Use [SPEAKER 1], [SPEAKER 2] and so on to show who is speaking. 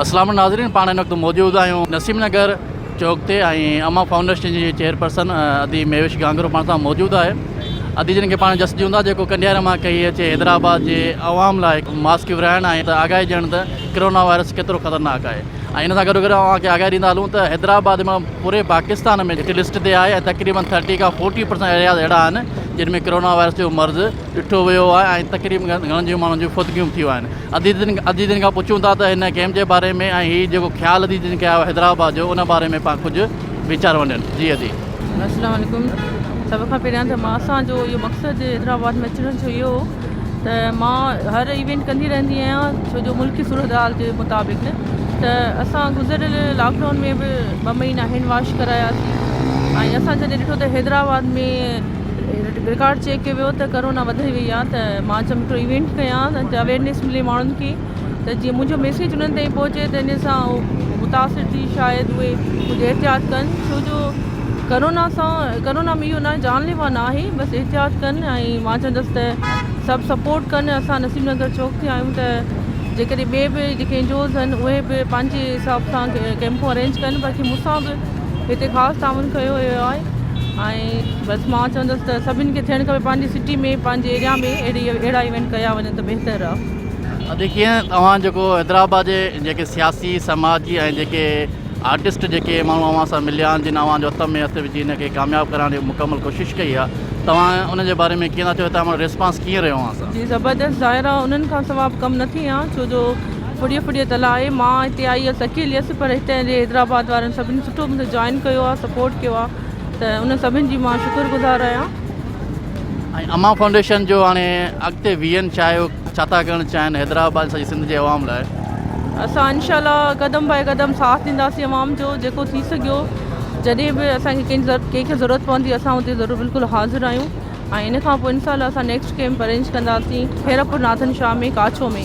[SPEAKER 1] اسلام ناظرين پاڻ هن وقت موجود آهيون نسيم نگر چوڪ تي ۽ اما فائونڊيشن جي چيئرپرسن ادي ميوش گانگرو پاڻ سان موجود آهي ادي جن کي پاڻ جس ڏيون ٿا جيڪو ڪنڊياري مان ڪهي اچي حيدرآباد جي عوام لاء ماسڪ ورهائڻ ۽ ته آگاهي ڏيڻ ته ڪرونا وائرس ڪيترو خطرناڪ آهي ۽ ان سان گڏو گڏ اوهان کي آگاهي ڏيندا هلون ته حيدرآباد مان پوري پاڪستان ۾ هڪ لسٽ تي آهي ۽ تقريبن ٿرٽي کان فورٽي پرسنٽ ايرياز اهڙا آهن جن ۾ ڪرونا وائرس جو مرض ڏٺو ويو آهي ۽ تقريبن گهڻن جون ماڻهن جون فوتگيون به ٿيون آهن عديدن عديدن کان پڇون ٿا ته هن ڪيمپ جي باري ۾ ۽ هي جيڪو خيال عديدن کي آيو حيدرآباد جو ان باري ۾ پاڻ ڪجهه ويچار ونڊين جي ادي.
[SPEAKER 2] السلام عليڪم سڀ کان پهريان ته مان اسان جو اهو مقصد حيدرآباد ۾ اچڻ جو اهو هو ته مان هر ايونٽ ڪندي رهندي آهيان ڇو جو ملڪي صورتحال جي مطابق ته اسان گذريل لاڪ ڊائون ۾ به ٻه مهينا هينڊ واش ڪراياسين ۽ اسان جڏهن ڏٺو ته حيدرآباد ۾ رڪارڊ چيڪ ڪيو ويو ته ڪرونا وڌي وئي آهي ته مان چيم هڪڙو ايونٽ ڪيان ته اويئرنيس ملي ماڻهن کي ته جيئن منهنجو ميسيج انهن تائين پهچي ته ان سان هو متاثر ٿي شايد اهي ڪجهه احتياط ڪن ڇو جو ڪرونا سان ڪرونا ۾ اهو نه جان ليوا نه آهي بس احتياط ڪن ۽ مان چوندس ته سڀ سپورٽ ڪن اسان نسيم نگر چوڪ تي آهيون ته جيڪڏهن ٻئي به جيڪي اين جي اوز آهن اهي به پنهنجي حساب سان ڪيمپون ارينج ڪن باقي مون سان به هتي خاص تعاون ڪيو ويو آهي ۽ بس مان چوندس ته سڀني کي ٿيڻ کپي پنهنجي سٽي ۾ پنهنجي ايريا ۾ اهڙي اهڙا ايونٽ ڪيا وڃن ته بهتر آ.
[SPEAKER 1] ادي ڪيئن توهان جيڪو حيدرآباد جي جيڪي سياسي سماجي ۽ جيڪي آرٽسٽ جيڪي ماڻهو اوهان سان مليا آهن جن اوهان جو هٿ ۾ هٿ وجهي هن کي ڪامياب ڪرائڻ جي مڪمل ڪوشش ڪئي آ توهان ان جي باري ۾ ڪيئن ٿا چئو هتان ريسپانس ڪيئن رهيو اوهان سان.
[SPEAKER 2] جي زبردست ظاهر آ انهن کان سوا به ڪم نه ٿئي ها ڇو جو ڦڙيء ڦڙيء تلاء آهي مان هتي آئي هيس اڪيلي هيس پر هتي جي حيدرآباد وارن سڀني سٺو مون سان جوائن ڪيو آ سپورٽ ڪيو آ ته انهن سڀني جي مان شڪر گذار آهيان.
[SPEAKER 1] ۽ امان فائونڊيشن جو هاڻي اڳتي ويزن ڇا آهي ڇا ٿا ڪرڻ چاهين حيدرآباد سڄي سنڌ جي عوام لاء.
[SPEAKER 2] اسان انشاء الله قدم باء قدم ساٿ ڏينداسين عوام جو جيڪو ٿي سگهيو جڏهن به اسان کي ڪنهن کي ضرورت پوندي اسان اتي ضرور بلڪل حاضر آهيون ۽ ان کان پوء انشاء الله اسان نيڪسٽ ڪيمپ ارينج ڪنداسين خيرپور ناٿن شاهه ۾ ڪاڇو ۾.